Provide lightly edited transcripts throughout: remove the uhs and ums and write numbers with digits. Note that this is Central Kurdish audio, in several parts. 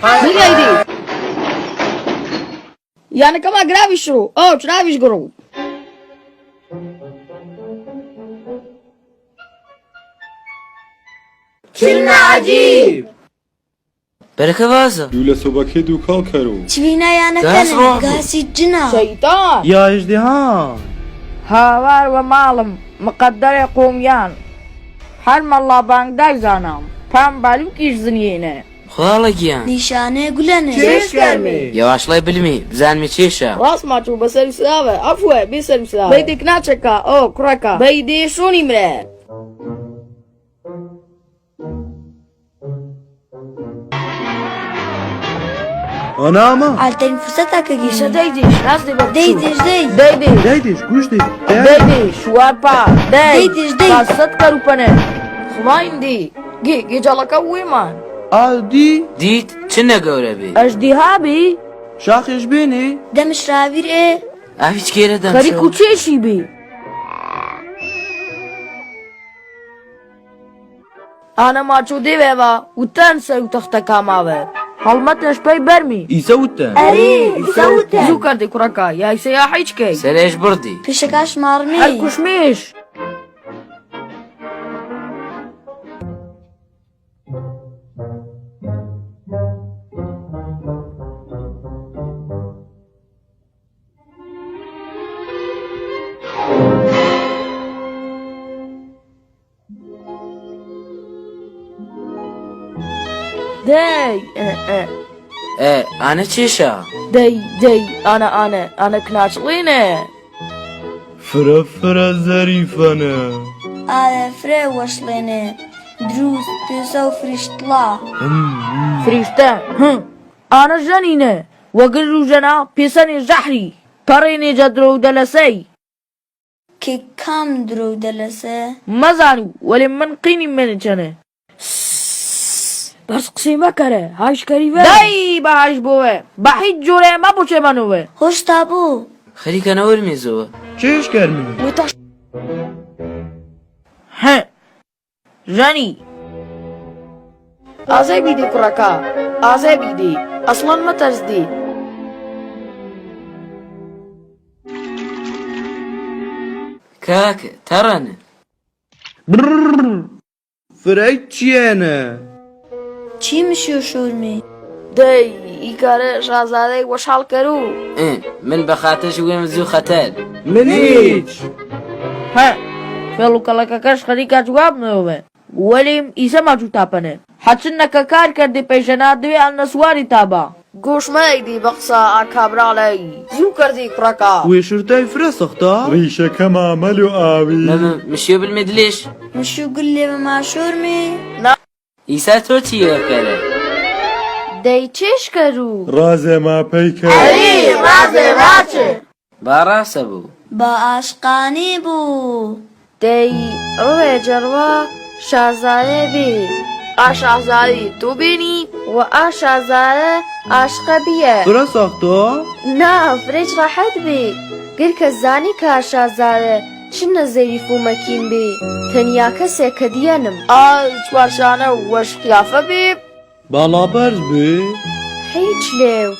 دنیای دی. یانەکەما گراوی شڕ و ئەو چراویش گڕ و. چلنا عجیب. بەرەکە بازە. دوو لە سۆبەکەی دووکەڵ کەرو. چوینە گاز یانەکەنن ڕۆح بوو. گاسی جنا. شەیتان. یا ئەژدیهان. هاوار وە ماڵم مقەدەرێ قومیان هەر مەڵا بانگدای زانام پام بالوکیش زنیینێ. خواڵە گیان. نیشانێ گولەنێ. چێش کەرمی. یەواشڵای بلمی بزانمی چێشە. ڕاست ماچوو بە سەر سراوە عەفوە بێ سەر سراوە بەی دک ناچەکا ئۆ کوڕەکە بەی دێ شۆنی مرە. ئاناما. عالترین فرسەتە کە ئیسە گیشنی. دەی دیش ڕاست دێ بە دەی بچوو. دیش دەی. دەی دیش. دەی دیش گوش دی. دەی دی شوار پا دەی دەی دیش دەی. قاسەت کەرو پەنێ خڵاین دی گی گیجەڵەکە ویمان. ئا دی. دیت چنە گەورە بی. ئەژدیها بی. شاخیش بینی. دەمش راویر ئێ. ئاویچ کێرە خەریک و دەمشەو. چێشی بی. ئانە ماچۆ دێوێوە وتەن سەر و تەختەکا ماوێ هەڵمەتەش پەی بەرمی. ئیسە وتەن. ئەری ئیسە وتەن. زوو کردی کوڕەکە یا ئیسە یا حیچ کەی. سەرێش بڕدی. پیشەکاش ماڕمی. هەر کوشمیش. دەی ئە ئە. ئێ ئانە چێشە؟ دەی دەی ئانە ئانە ئانە کناچڵینێ. فرە فرە زەریفەنە. ئارە فرە وەشڵێنێ. دروست پێسە و فریشتڵا. فریشتە هه ئانە ژەنینە وە گر و ژەنا پێسەنێ ژەحری پەڕێنێ جە درۆ و دەلەسەی. ک کام درۆ و دەلەسە؟ مەزانوو وەلێ من قینی منێ چەنێ. سس بەس قسەی مەکەرە هایش کەریڤە. دەی بە هایش بۆوێ بە هیچ جۆرێ مەبوچێ مەنووێ. هۆش تا بوو. خەریکە نەورمی زۆ. چێش کەرمی. وتە هه ژەنی. ئازای بیدی کوڕەکە ئازای بیدی ئەسڵەن مەتەرس دی. کاک تەڕن. فرەی چیەنە. چی مشیۆ شۆرمی؟ دەی ئی کارە شازادەی وەشحاڵ کەروو. ئێ من بە خاتەش وێم زوو خەتەر. منیچ. هە فێڵ و کەڵەکەکەش خەریکە جواب مەوێ وەلیم ئیسە ماچوو تاپەنێ حەچنە کە کار کردی پەیژەنا دوێ ئەلنە سواری تابا. گوش مەیدی بە قسە ئا کابرالەی زوو کردی کوڕەکە. وێ شرتای فرە سەختە. ڕیشەکەما مەل و ئاوی. م م مشیۆ بلمێ دلێش. مشیو گل لێ بە ماشۆرمی. نا. ئیسا تۆ چیە کەرە؟ دەی چێش کەروو. ڕازێ ما پەی کەر. ئەری ڕازێ ڕاچێ. با ڕاسە بوو. با ئاشقانی بوو. دەی ڕوێ جەڕوا شازادە بی. ئا شازادی تو بینی؟ وە ئا شازادە ئاشقە بیە. فرە سەختە؟ نا فرەیچ ڕاحەت بی. گر کەس زانی کە ئا شازادە چنە زەریف و مەکین بی. تەنیا کەسێ کە دیەنم. ئا چوارشانە وەش قیافە بی. باڵا بەرز بی؟ هیچ لێو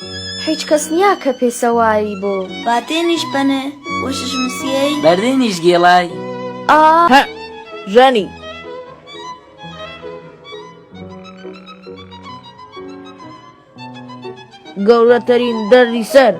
هیچ کەس نیا کە پێ سەواری بۆ. باتێنیش پەنێ وەشش مسیەی. بەردێنیش گێڵای. ئا. هە ژەنی. گەورەترین دەردی سەر.